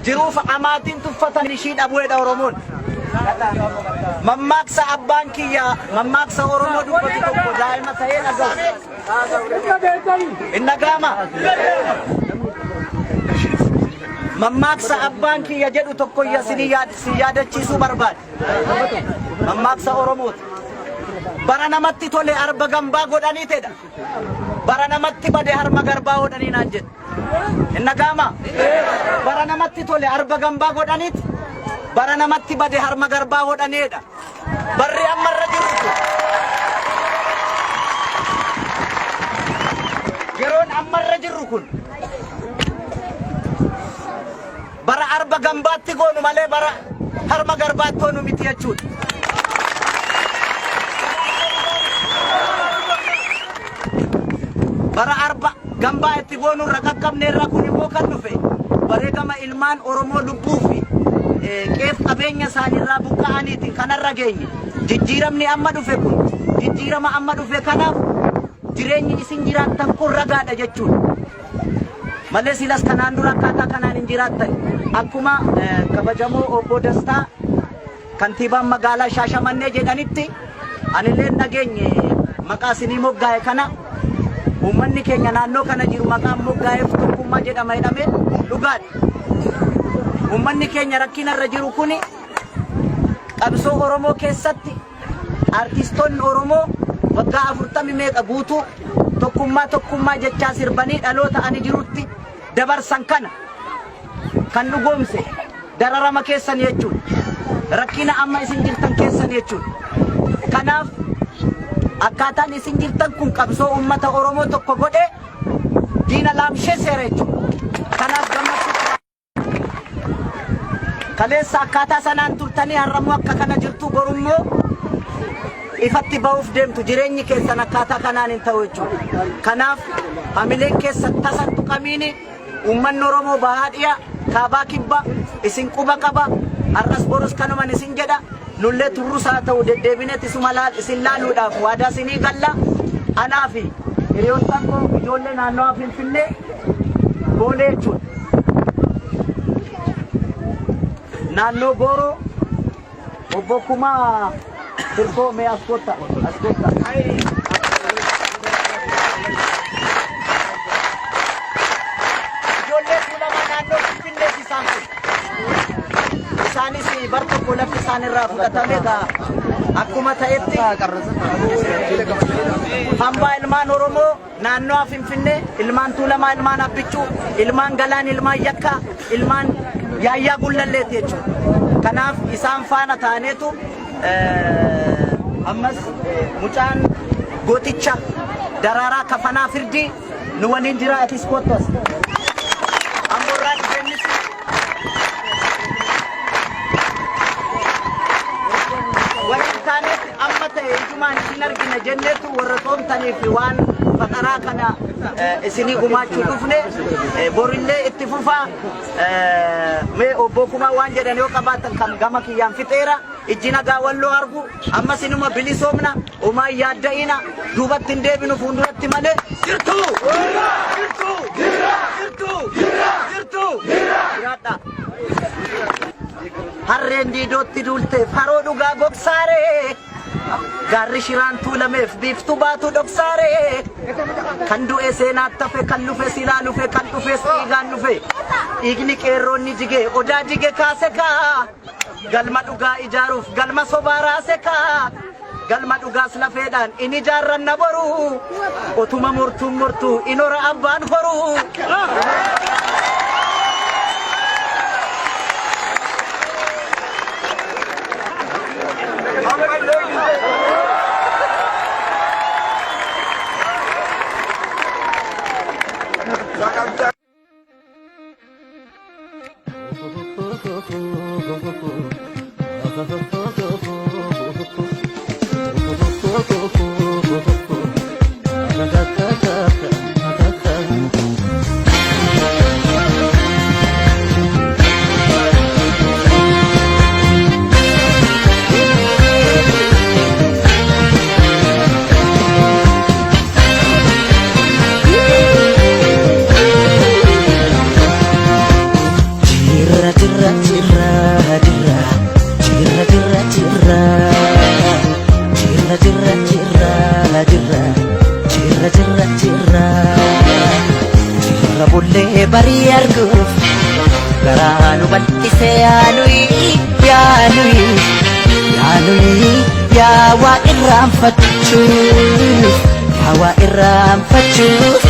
Jiruuf amaatiin tuffatan ishii dhabuedha Oromoon. Mammaaksa abbaan kiyya mammaaksa Oromoo dubbatu tokko daa'ima ta'ee dhaga'u. Hin dhaga'ama. Mammaaksa abbaan kiyya jedhu tokko si yaadachiisuu barbaada. Mammaaksa Oromooti. Bara namatti tole arba gambaa godhanii tedha. Bara namatti bade harma garbaa godhanii naan jedhe. Hin dhaga'ama? Bara namatti tole arba gambaa godhaniit bara namatti bade harma garbaa godhaneedha. Barri amma irra jirru kun yeroon amma irra jirru kun bara arba gambaatti goonu malee bara harma garbaatti goonu miti jechuudha. Bara arba gambaa itti goonu irra qaqqabne irra kun immoo kan dhufe wareegama ilmaan Oromoo lubbuu fi qeef qabeenya isaaniirraa buqqa'aniitiin kanarra geenye. Jijjiiramni amma dhufe kun jijjiirama amma dhufe kanaaf jireenyi isin jiraattan kun ragaadha jechuudha. Malee silas kanaan dura akkaataa kanaan hin jiraattan. Akkuma kabajamoo obbo Dastaa kantiibaan magaalaa Shaashamannee jedhanitti anillee dhageenye maqaa isinii moggaa'e kana uummanni keenya naannoo kana jiru maqaan moggaa'eef tokkummaa jedhama jedhamee dhugaadha. Uummanni keenya rakkina irra jiru kuni qabsoo Oromoo keessatti Artistoonni Oromoo waggaa afurtami meeqa guutuu tokkummaa tokkummaa jechaa sirbanii dhaloota ani jirutti dabarsan kana kan dhugoomse dararama keessan jechuudha. Rakkina amma isin jirtan keessan jechuudha. Kanaaf akkaataan isin jirtan kun qabsoo uummata Oromoo tokko godhee diina laamsheesseera jechuudha. Kanaaf gammachuu Kaleessa akkaataa sanaan turtanii har'ammoo akka kana jirtu borummoo ifatti ba'uuf deemtu jireenyi keessan akkaataa kanaan hin ta'u jechuudha. Kanaaf hamileen keessan tasa hin tuqamiini uummanni Oromoo bahaa dhiya kaabaa kibba isin quba qaba har'as borus kanuman isin jedha nullee turrus haa ta'u deddeebineet isuma laal isin laaluudhaaf waadaa isinii galla anaa fi hiriyoottan koo ijoollee naannawaa Finfinnee Boolee jechuudha. Naannoo Gooroo obbo Kumaa Hirkoo mee as kotta as kotta. Ijoollee Tuulamaa naannoo Finfinneeti isaan kun. Isaanis bar tokko lafti isaan irraa fudhatame egaa akkuma ta'etti hambaa ilmaan Oromoo Naannawaa Finfinnee, ilmaan Tuulamaa, ilmaan Abbichuu, ilmaan Galaan, ilmaan Yakkaa, ilmaan Yaayyaa Gullalleeti jechuudha. Kanaaf isaan faana taaneetu ammas mucaan gooticha Daraaraa Kafanaa Firdii nu waliin jira atis koottu as. Amboorraa dhufeennis waliin taaneetti amma ta'e ijumaan isin argina jenneetu warra soomtanii fi waan faqaraa kana isinii gumaachuu dhufne borillee itti fufaa mee obbo Kumaa waan jedhan yoo qabaatan kan gama kiyyaan fixeera ijji nagaa walloo argu ammas inuma bilisoomna homaa hin yaadda'ina duubatti hin deebinu fuulduratti malee jirtu jirtu jirtu jirtu jiraadha. Harreen diidootti duulteef haroo dhugaa gogsaaree. Gaarri shiraan tuulameef biiftuu baatu dhoksaaree. Kan du'e seenaatti hafe kan lufe silaa lufe kan dhufes dhiigaan dhufe. Dhiigni qeerroonni jige odaa jige kaase kaa. Galma dhugaa ijaaruuf galma sobaa raase kaa. Galma dhugaas lafeedhaan in ijaarranna boru. Otuma mortuun mortuu in hora abbaan horu. Bullee barii arguuf garaa nu bal'ise. Yaa nuyi, yaa nuyi, yaa nuyi, yaa waa irraanfachuuf, yaa waa irraanfachuuf.